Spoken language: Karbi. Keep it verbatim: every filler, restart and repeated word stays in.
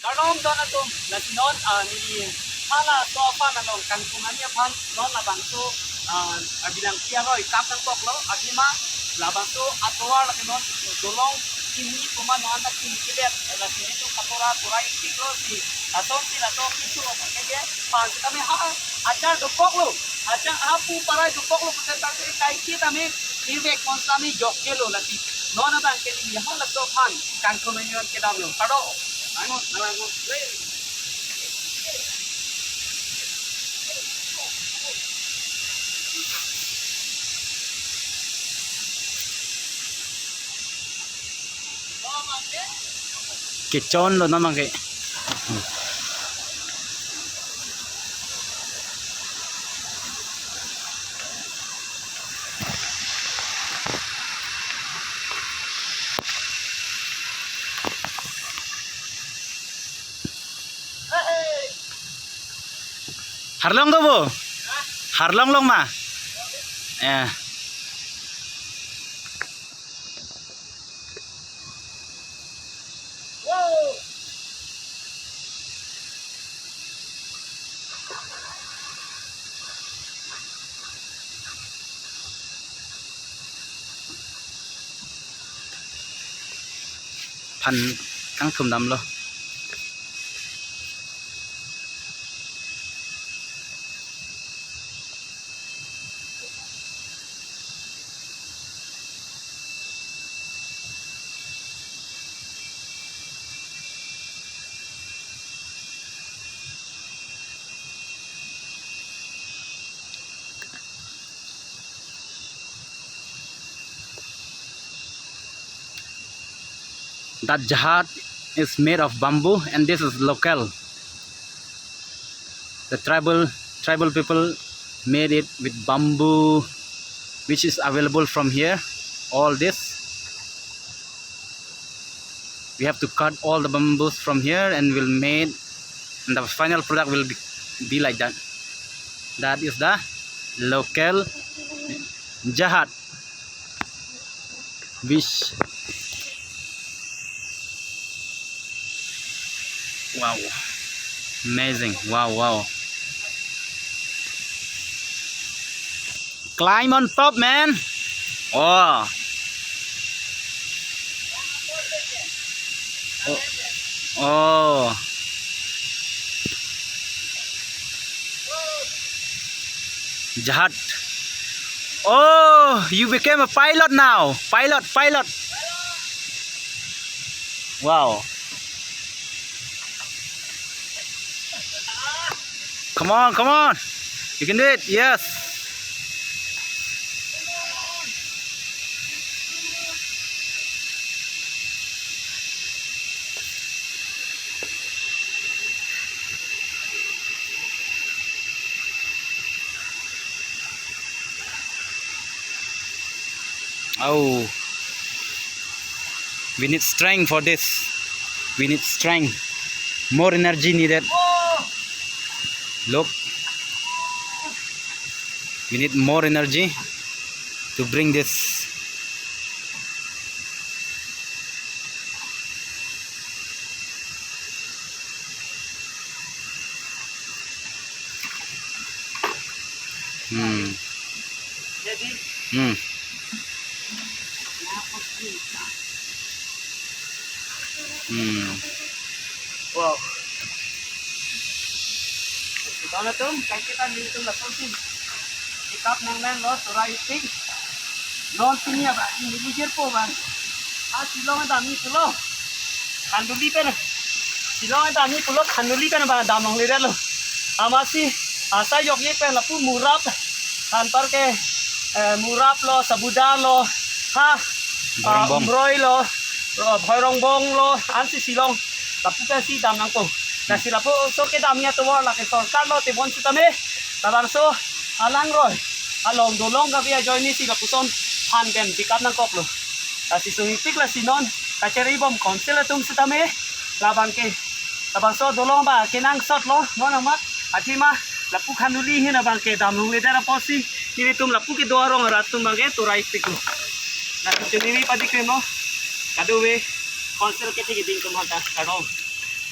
Kardom don atum, lasi non, ah, neli hala so aphan along kangkung ani aphan non labangso, ah, abilang pi aroi kap nangkoklo, athema labangso atovar lake non dolong kimi puma non anta kimi kilet, lasi nelitum katora tora iktiklo si, lason si laso kisu aphan keke pan kami ha achar dokoklo, achar apu parai dokoklo, putar tangte kaike tame ivek mon tame jokjelo lasi. Non abang ke neli hala so aphan kangkung ani aphan kedamlo. Kado. Ano, nalango. Kechonlo non abang ke. Harlong do bo? Harlong long ma? Eh. Phan kangthum damlo. That jahaj is made of bamboo, and this is local. The tribal, tribal people made it with bamboo, which is available from here. All this, we have to cut all the bamboos from here and will made, and the final product will be, be like that. That is the local jahaj. Wish. Wow. Amazing. Wow, wow. Climb on top, man. Oh. Oh. Oh. Jahaj. Oh, you became a pilot now. Pilot, pilot. Wow. Come on, come on. You can do it. Yes. Oh, we need strength for this. We need strength. More energy needed. Look, we need more energy to bring this. Hmm. Hmm. Hmm. Wow. Don atum, kaike ta nelitum lapusi ikap nanglang lo, tora itik. Non pini abang, ini lijir po abang. Ah, Shillong damji pulo. Khanduli pen. Shillong damji pulo, Khanduli pen abang dam longledetlo. Amatsi, asai jokje pen lapu Murap. Anparke, eh, Murap lo, Sabudar lo, ha, ah, Bhoirongbong. Umroi lo, oh, Bhoirongbong lo, ansi Shillong. Lapu pensi dam nangpo. Lasi lapuson kedamji atovar lake sorkar lo tebon sitame, labangso alangroi along dolong kave ajoine si lapuson phan pen pikap nangkoklo. Lasi sungtik lasi non kachere bom council atum sitame, labang ke, labangso dolong abang kenangsot lo, non amat, athema lapu Khanduli ahin abang ke dam longledet apotsi, nelitum lapu kedo arong arat atum abang ke tora itik lo. Lasi chinine padikrem lo, kadokave council kethe keding atum aphanta, kardom.